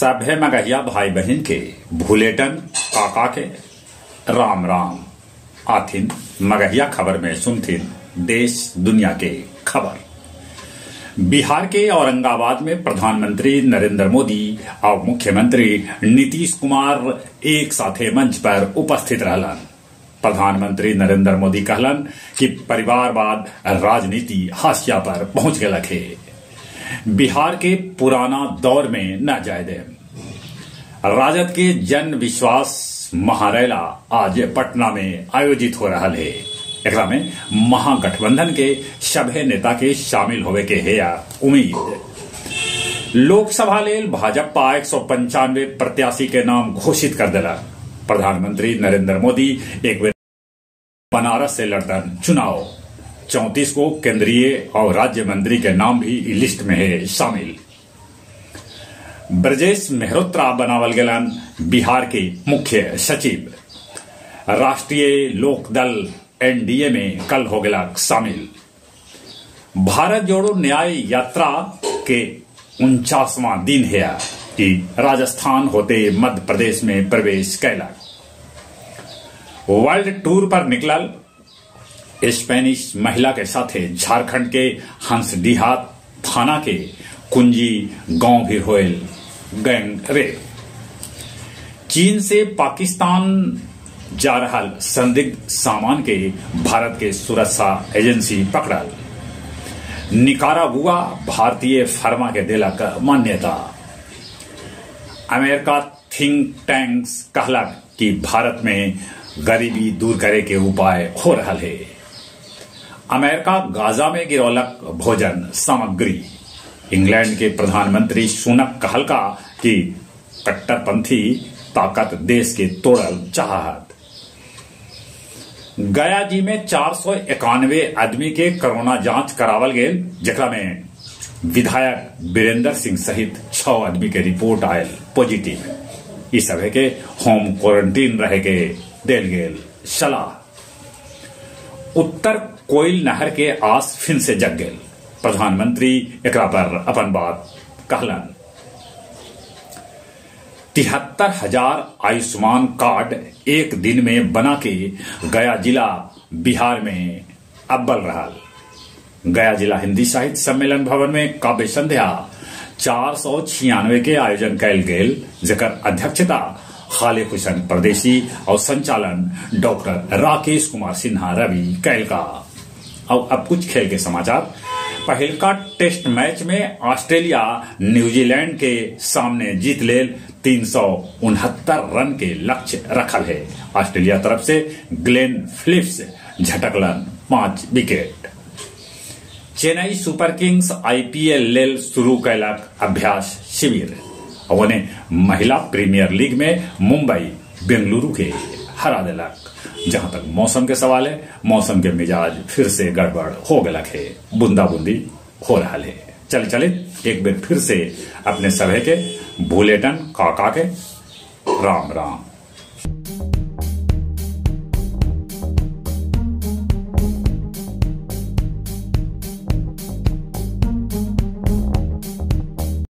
सभे मगहिया भाई बहन के भूलेटन काका के राम राम। आथिन मगहिया खबर में सुनथिन देश दुनिया के खबर। बिहार के औरंगाबाद में प्रधानमंत्री नरेंद्र मोदी और मुख्यमंत्री नीतीश कुमार एक साथे मंच पर उपस्थित रहलन। प्रधानमंत्री नरेंद्र मोदी कहलन कि परिवारवाद राजनीति हाशिया पर पहुंच गलक है, बिहार के पुराना दौर में न जाए दे। राजद के जन विश्वास महारैला आज पटना में आयोजित हो रहा है। एकरा में महागठबंधन के सभे नेता के शामिल होवे के है उम्मीद। लोकसभा लेल भाजपा 195 प्रत्याशी के नाम घोषित कर दिला। प्रधानमंत्री नरेंद्र मोदी एक बेर बनारस से लड़तन चुनाव। 34 को केंद्रीय और राज्य मंत्री के नाम भी लिस्ट में है शामिल। ब्रजेश मेहरोत्रा बनावल गेलन बिहार के मुख्य सचिव। राष्ट्रीय लोकदल एनडीए में कल हो गया शामिल। भारत जोड़ो न्याय यात्रा के 49वां दिन है कि राजस्थान होते मध्य प्रदेश में प्रवेश कैला। वर्ल्ड टूर पर निकलल स्पेनिश महिला के साथे झारखंड के हंसडीहा थाना के कुंजी गांव भी होयल गैंग रेप। चीन से पाकिस्तान जा रहा संदिग्ध सामान के भारत के सुरक्षा एजेंसी पकड़ल। निकारागुआ भारतीय फर्मा के दिलक मान्यता। अमेरिका थिंक टैंक्स कहलक कि भारत में गरीबी दूर करे के उपाय हो रहा है। अमेरिका गाजा में गिरौलक भोजन सामग्री। इंग्लैंड के प्रधानमंत्री सुनक कहलका कि कट्टरपंथी ताकत देश के तोड़ल चाहत। गया जी में 491 आदमी के कोरोना जांच करावल गेल, जेकरा में विधायक बीरेंद्र सिंह सहित 6 आदमी के रिपोर्ट आयल पॉजिटिव। इस सभे के होम क्वारंटीन रहे के देल गेल सलाह। उत्तर कोयल नहर के आस फिर से जग गेल। प्रधानमंत्री एकरा पर अपन बात कहलन। 73,000 आयुष्मान कार्ड एक दिन में बना के गया जिला बिहार में अव्वल रहा। गया जिला हिंदी साहित्य सम्मेलन भवन में काव्य संध्या 496 के आयोजन कैल गेल, जकर अध्यक्षता खालिक हुसैन परदेशी और संचालन डॉक्टर राकेश कुमार सिन्हा रवि कैल का। और अब कुछ खेल के समाचार। पहलका टेस्ट मैच में ऑस्ट्रेलिया न्यूजीलैंड के सामने जीत लेल 369 रन के लक्ष्य रखल है। ऑस्ट्रेलिया तरफ से Glenn Phillips झटकलन 5 wicket. Chennai Super Kings IPL लेल शुरू कैलक अभ्यास शिविर। और महिला प्रीमियर लीग में मुंबई बेंगलुरु के हरा दिलक। जहां तक मौसम के सवाल है, मौसम के मिजाज फिर से गड़बड़ हो गलक है, बूंदा बूंदी हो रहा है। चल चले एक बार फिर से अपने सभे के भूलेटन काका के राम राम।